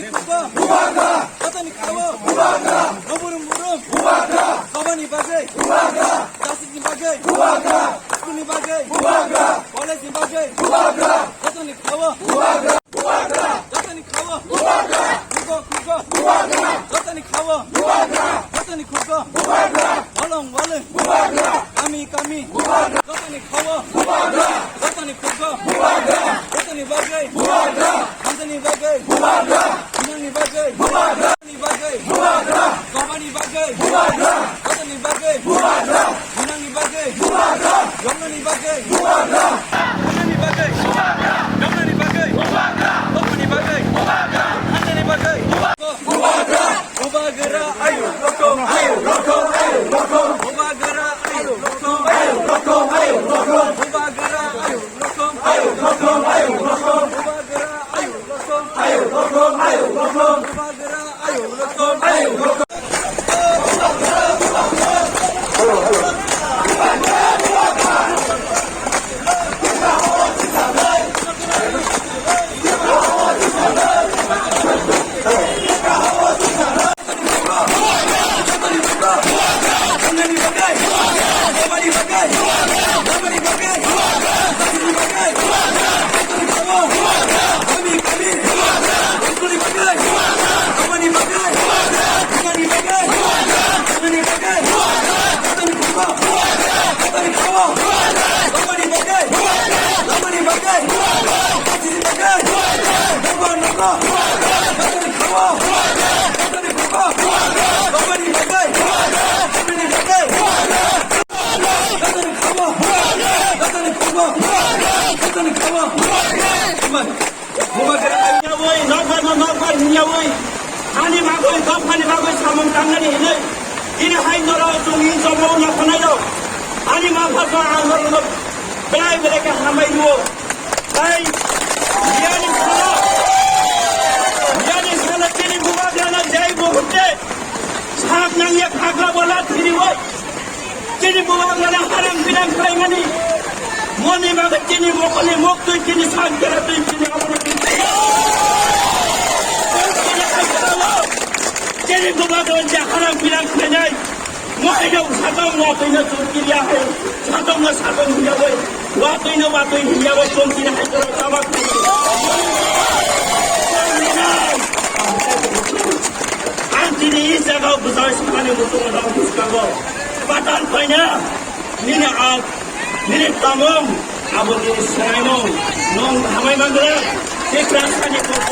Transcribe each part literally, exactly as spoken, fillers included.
Bubagra! Jotoni kha-o! Bubagra! Noburum burum! Bubagra! Chobani bagwi! Bubagra! Justice ni bagwi! Bubagra! School ni bagwi! Bubagra! College ni bagwi! Bubagra! Jotoni kha-o! Bubagra! Bubagra! Jotoni kha-o! Bubagra! Khugo, khugo! Bubagra! Jotoni kha-o! Bubagra! Jotoni khugo! Bubagra! Walong, walong! Bubagra! Kami, kami! Bubagra! Jotoni kha-o! Bubagra! Jotoni khugo! Bubagra! Jotoni bagwi! Bubagra! Jotoni bagwi! Bubagra! Hinangni bagwi! Bubagra! Ni bagwi! Bubagra! Jobani bagwi! Bubagra! Jotoni bagwi! Bubagra! Hinangni bagwi! Bubagra! Yongna ni bagwi! Bubagra! Hinangni bagwi! Bubagra! Yongna ni bagwi! Bubagra! Topani bagwi! Bubagra! Hanjani bagwi! Bubagra! Bubagra! Ayu rokom! Ayu rokom! Ayu rokom! Bubagra! Ayu rokom! Ayu rokom! Ayu rokom! Bubagra! Ayu rokom! Ayu rokom! Ayu rokom! Bubagra! Ayu rokom! Ayu rokom! Ayu rokom! Bubagra! Ayu rokom! Ayu rokom! Bubagra ayawoi, nokbar no nokbar hinyawi, ani bagwi, dophani bagwi samung tangnani hinwi, tini hai norok chwngni jomo nokhanai rok, ani ma pha pha ang norokno belai belai khe hambai rwo. Tai miyani salo, miyani salo chini bubagrano jai muhurte sak nangya khakla bola thiriwi. Chini bubagrano harang binang khlaimani. Moni bagwi chini mokolni moktwi chini sankera twi chini aboni twi. Chini bubagrano je harang binang khlainai. Moino sakong watwino churkiriya hai. Sakongno sakong hiyawi. Watwino watwi hiyawi chongkiri hai toro tabak. Ang chini i jaga bwsai samani muchungo nang bwskango. Patal paina, nini ang, nini tamung, abo nini sanaimung, nung hamai mangra, Tiprasani kok.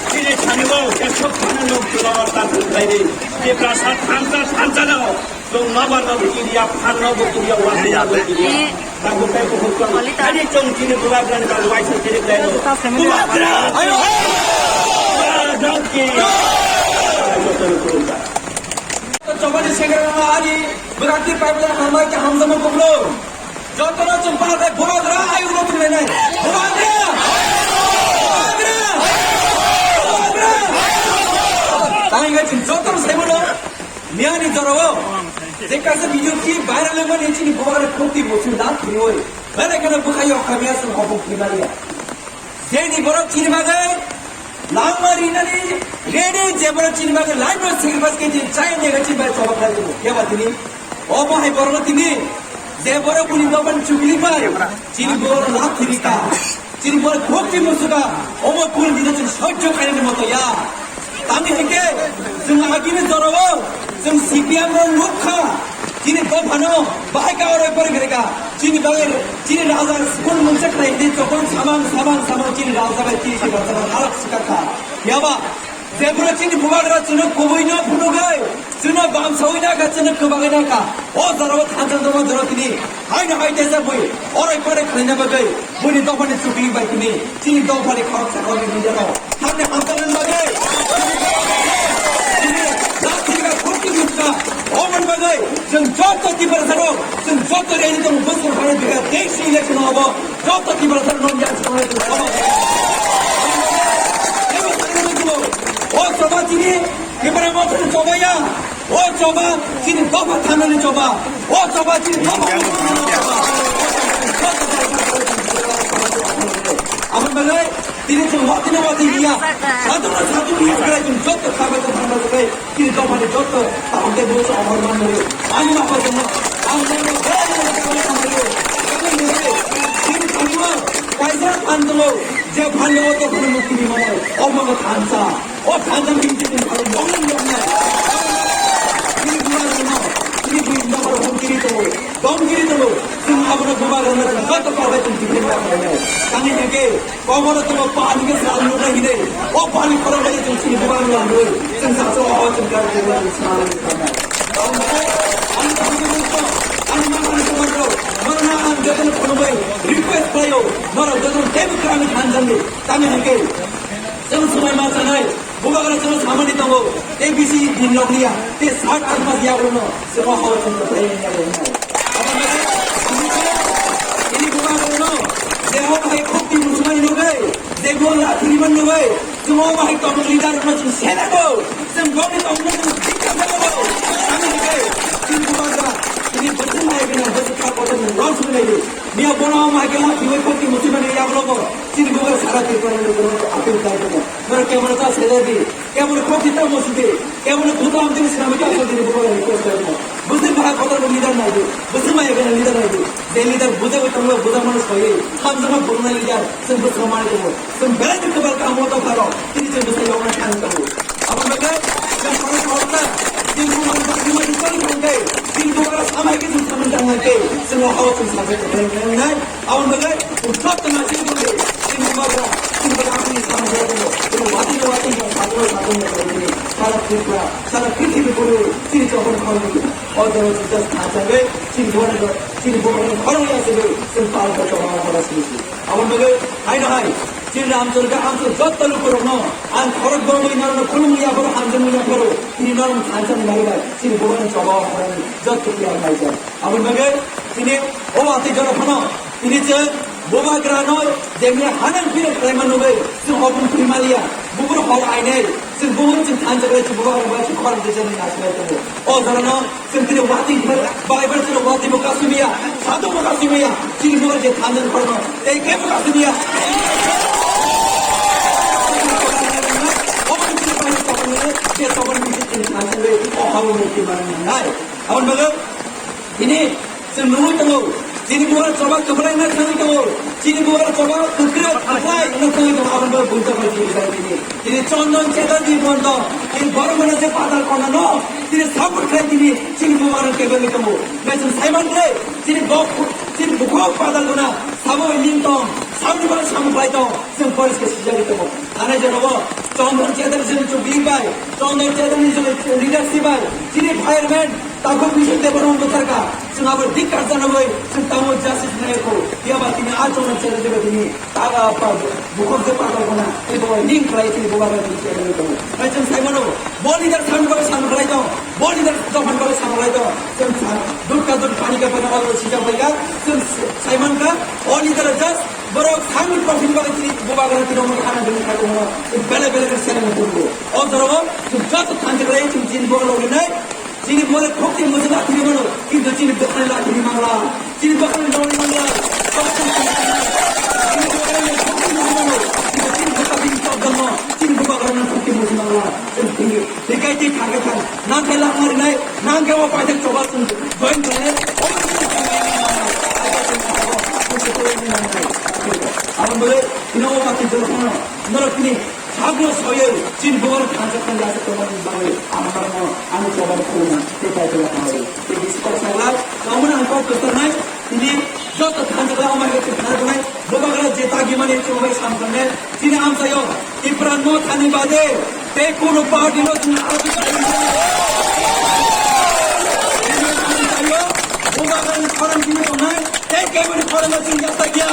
Nini thanimung, kesok thani nung tulawa tatung kairi, Tiprasa thansa thansa no, nung nobar nobo iriya, phan nobo iriya, wahai nobo iriya. Tabuk tei bukhuk tong. Ani chong chini bubagrani bagwi waisa chini tei no. Bubagra! Ayo! Bubagra ki! Chobani segra ani bwrati pipeline hamai ke hamjama buklo. Jotono chwng pahar bubagra ayo no thunai nai. Bubagra! Bubagra! Bubagra! Tangwi chwng jotono saibono. Miyani jorao je kaisa video clip viral wngmani chini bubagra khukti muchung lak khiriwi belai kheno bwkhaio hamya song hopung khimaliya. Jeni borok chini bagwi langma rinani ready, je borok chini bagwi life no sacrifice khe chini chayani chini bai chobak khlai tongo. Phiya ba tini obo hai borokno tini je borok buni dophani chukli bai chini borok lak khirika. Chini borok khukti musuka, omo kul dino chini sojjo khainani moto ya. Tamni hwnkhe chwng agini jorao chwng C P M rok nukha, chini dophano bahai ka oro pore pore ka, chini bagwi chini raja school mungsa khlai di chokon samang samang samang chini raja bai chini raja bai halak sikakha. Yaba, jebro chini bubagra chwngno kubuino phunugwi, chwngno bamsawi nakha, chwngno kwbangwi nakha. O jorao thansa dongma jorao tini haino hai tesa bui orai pore khlaina bagwi buini dophani chukli bai tini chini dophani khorok sakao ni media no hamni hamjaknani bagwi tini lakhirika khurti guska. Omoni bagwi chwng joto Tiprasa rok chwng joto ready tong bwswk hai bikha tei si election obo joto Tiprasa rok nong ya chwng. O choba chini Tipra Motha ni choba ya. O choba chini dopha thanani choba. O choba chini dopha thanani choba. Aboni bagwi Tini chwng watino watwi liya. Sadhuna sadhu liya, kwlai chwng jotto khabai tong thangma se kai. Tini dophani jotto, tamo tei bo chwng hor man nai. Ani ma pa chwngno, ang nangno, tini chwngno, kaisa phan tongo, je phan tongo, to phan mukti ni manai. Omo thansa. O thansa ni tini phan tongo, yong yong nai. Tini buwa tongo, tini buwa tongo, tini tongo. Dongkiri tongo, chwng abono bubagrano chwng joto kok bai chwng defend khlai nai. Tamni hwnkhe koboro tongo pani khe sal nuknai hinwi. O pani khorang bai chwng chini bubagrano nuknai. Chwng saso o chwng kar khe chwng sal nuknai. Ani pani khe nukto, ani ma pani khe nukto. Norokno ang jotono khulumwi request khlaio. Norok jotono teibo kwrwngwi thansa di. Tamni hwnkhe chwng swmai ma chanai. Bubagra chwngno samani tongo, A B C din lok liya, tei sat aat mas yagulono chwngno hao chwngno tei ya ya ya. Abo nai, ini bubagrano, je o hai khokti muchungmani nugwi, je gol lathini man nugwi, chwngno o hai tongmung leader rokno chwng senago, chwng boni tongmung chwng dikka senago. Ani hwnkhe, ini bubagra, ini bwswk hai gwnang, bwswk kha kotor chwng rong sugwi naidi. Miya bono o hai khe lathini khokti muchungmani yagulogo, chini bubagra sara Tripura ni bubagra appeal khlai tongo. Norok kebono ta sejak di, kebono kokti ta musi di, kebono buta amtini sinamwi ta sojak di, bubagra request khlaimo. Bwswk bahai kotor leader nai di, bwswk maya gwnang leader nai di. Je leader bujagwi tongo, bujak mano soywi, hamjakma burunai leader, chwng bwswk mani tongo. Chwng belai khe kwbal kaham o tongpharo, tini chwng bwsai yokna thang tongo. Aboni bagwi chwng khoroksa horoksa, chini bubagra chwng bubagra chwng thangkhe, chini bubagra samai khe chwng samung tangnai khe, chwng o hao chwng sajak khe nai. Aboni bagwi chwng joto naising tongdi, chini bubagra, chini bagwi ang chini samung khe tongo. Chini watwi watwi chwng sajak sajak khe tongdi. Sara Tripura, sara prithibi kunu chini chokon khoroknwi. O jora chwng just kha chagwi, chini bubagra, chini bubagra khoroknwi aswk chwng pal khe tongma khoroknwi. Aboni bagwi haino hai, chini Ramchondra, ang chwng joto lukurokno, ang khorok bomwi norokno khulumwi yapharo, hamjakmung yapharo, tini norokni thansa ni bagwi bai, chini bubagrani choba o khoroknwi joto kiyar naijak. Aboni bagwi tini o watwi jora phano, tini chwng bubagrano jemni hanang phirok khlaima nugwi, chwng hopung phirma liya, buphuru hor ainai, chwng buphuru chwng thansa khlai, chwng bubagrano bai chwng khorang twijani nasilai tongo. O jorano Chwng tini watwi bai bai chwng watwi bo kasimiya, sado bo kasimiya, chini bo je thanjani khorokno, tei kebo kasimiya. Obo chini bai tongmani, je tongmani chini thanjani, o habo mukti manwi nangnai. Aboni bagwi tini chwng nugwi tongo, chini bubagra choba kwplai wngna thangwi tongo, chini bubagra choba kwkra kwplai wngna thangwi tongo, aboni bagwi buita bai chini bai tini. Tini Chondon Chatterjee bondo, tini borok mano je padal kona no, tini support khlai tini, chini bubagra kebel ni tongo. Nai chwng saiman khlai, chini bok, chini bukhuk padal kona, sabo ning tong, saboni borok samung khlai tong, chwng police ke sijagwi tongo. Anai jora bo, Chondon Chatterjee ni chubli bai, Chondon Chatterjee ni leadership bai, chini fireman, Takhuk Bishnu Debbarma bwtharkha, chwng abo dik karsa nugwi, chwng tamo justice nai kho. Phiya ba tini a chwng chwng chwng tini, ta, a, pa, bukhuk je patal khona, tei bo ning khlai tini bubagra tini khlai tongo. Bai chwng sai mano, bo leader samni bagwi samung khlai tong, bo leader dophani bagwi samung khlai tong. Chwng sa, dut ka dut pani ka pani already sijak bai kha, chwng sai man kha, o leader just borok samni profit bagwi tini bubagra tini omo khana dini khai tongo. Bele bele khe seleng tongo. O jorao chwng joto thansa khlai chwng tini bubagra logi nai. Chini bole khokti mujung lathini mano, kintu chini dophani lathini mangla. Chini dophani noni mangla. Chini dophani khokti mujung mano, kintu chini dophani chini dophani khokti mujung mangla. Hikai ti thangke thang, nang khe lang mari nai, nang khe o paithak choba sung join khlai nai. Aboni bagwi tini o mati jorokno norok tini Sakno soyoi, chini bor thansa thansa se tongmani bagwi ang norokno ani choba khulumna tei Bible hamari. Tei bisi kok saglak, tongmani ang kok kwcharnai, tini joto thansa khlai amai khe thansa tongnai, bubagra je tagimani chwngbai samkhanai, tini amchaio, Tipra no thani bade, tei kuno party no chwng aroni amchaio, bubagrani khorang tini tongnai, tei keboni khorang no chwng jasa ya.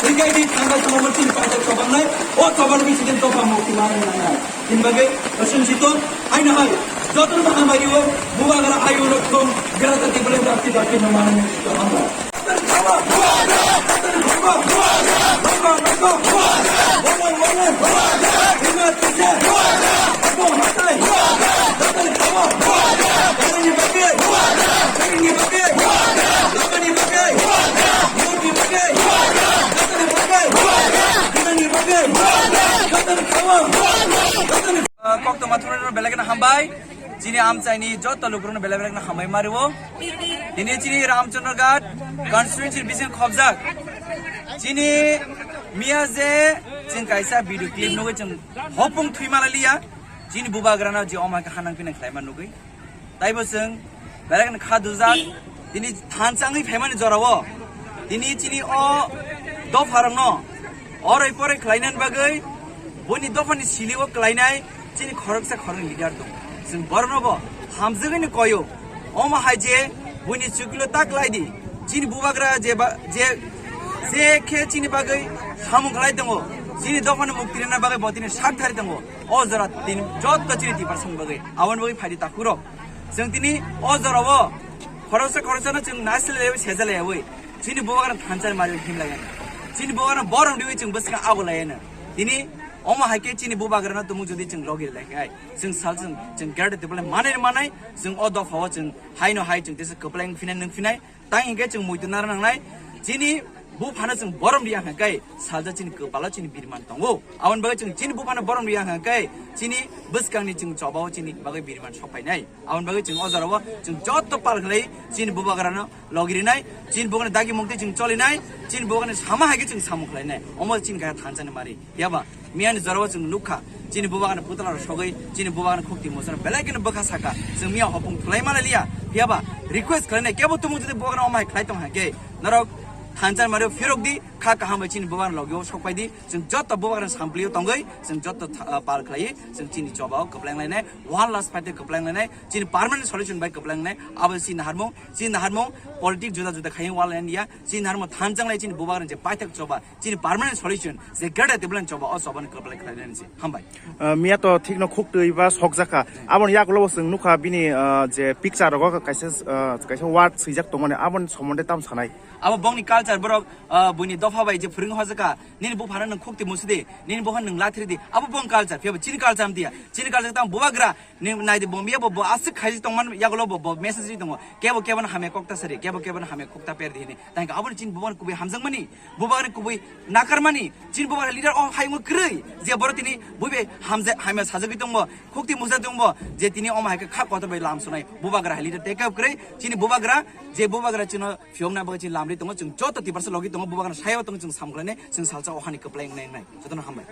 Hikai di thangka chwng chini paithak chobangnai, o choban bisi din topha mukti manwi nangnai. Hini bagwi chwng si tong, haino hai, jotono bahai mai o, bubagra ayu rok thung, grata di bole dakti dakti no manwi si tong hambai. Hai, chini amchaini joto lukurokno belai belai no hambai mario. Tini chini Ramchandra Ghat constituency bising khobjak. Chini miya je ching kaisa video clip nugui ching hopung thui malaliya. Chini bubagrano je oma khe hanang pinang khlaima nugui. Taibo chwng belai kheno kha dujak, tini thansa wngwi phaimani jorao, tini chini o dopharokno orai porai khlainani bagwi, buini dophani silio klainai chini khoroksa khoroknwi leader tongo. Chwng borokno bo hamjagwino koyo, omo hai je buini chukilo ta klai di, chini bubagra je ba-, je, je khe chini bagwi samung khlai tongo, chini dophano mukti rwna bagwi bo tini sak thari tongo. O jora tini jotto chini Tiprasani bagwi, aboni bagwi phaidi takhurok. Chwng tini o jorao khoroksa khoroksano chwng naisle lewi seja lewi chini bubagrano thansa mari him lageno. Chini bubagrano borom diwi chwng bwskango abo lageno. Tini omo hai khe chini bubagrano tumung jodi chwng logi lai khai, chwng sal chwng, chwng gerde tebole manai manai, chwng o dophao chwng haino hai chwng tesa kwplai wng phinai nwng phinai. Tang hinkhe chwng muitu nara nangnai, chini buphano chwng borom riya hwnkhe salsa chini kwpalo chini birman tongo. Aboni bagwi chwng chini buphano borom riya hwnkhe chini bwskangni chwng chobao chini bagwi birman sokphainai. Aboni bagwi chwng o jorao chwng jotto pal khlai chini bubagrano logi rinai, chini bubagni dagi mukti chwng cholinai, chini bubagni sama hai khe chwng samung khlainai. Omo chini kaya thansani mari. Phiyaba miyani jorao chwng nukha, chini bubagani putla rok sogwi, chini bubagani khukti musano belai kheno bwkha saka, chwng miya hopung thulai maliya. Phiyaba request khlainai, kebo tumung jodi bubagani omai khlai tong hai khe, norok thansa mario phirok di, kha kaham bai chini bubagani logio sokpai di. Chwng jotto bubagani samplio tongwi, chwng jotto tha-, ah, pal khlai, chwng chini chobao kwpleng lainai, one last fight kwpleng lainai, chini permanent solution bai kwpleng lainai. Abo chini harmung, chini harmung politic juda juda khai wal lainai ya, chini harmung thansa lai chini bubagani je paithak choba, chini permanent solution je gada teblen choba, o choba ni kwplai khlai nani se. Hambai. Ah, miya to thik no khuk twi ba sok jaka. Aboni yakulo bo chwng nukha bini, ah, je picture rogo kaisa, ah, kaisa word swijak tongmani, aboni somonde tam sanai. Abo bongni culture borok, ah, buini dopha bai je phwrwng hojaka, nini buphano nwng khuk twi musidi, nini buphano nwng lathri di. Abo bong culture, phiya bo chini culture amtiya. Chini culture tam bubagra, Ni naidi bo miya bo, bo aswk khaiji tongman yagulo bo, bo message ri tongo. Kebo kebo no hamya kok ta sari, kebo kebo no hamya kok ta per di hini. Tangka aboni chini bubagrani kubui hamjakmani, bubagrani kubui nakarmani, chini bubagrani leader o hayungo kwrwi. Je boro tini buibe hamja-, hamya sajagwi tongbo, khukti musa tongbo, je tini omo hai khe kha kotor bai lam sunai. Bubagra hai leader take up kwrwi, chini bubagra, je bubagra chino phiyokna bagwi chini lamri tongo, chwng joto Tiprasa logi tongo, bubagrani sayo tongo, chwng samkhlainai, chwng salsa o hani kwplai wngnai wngnai. Jotono hambai.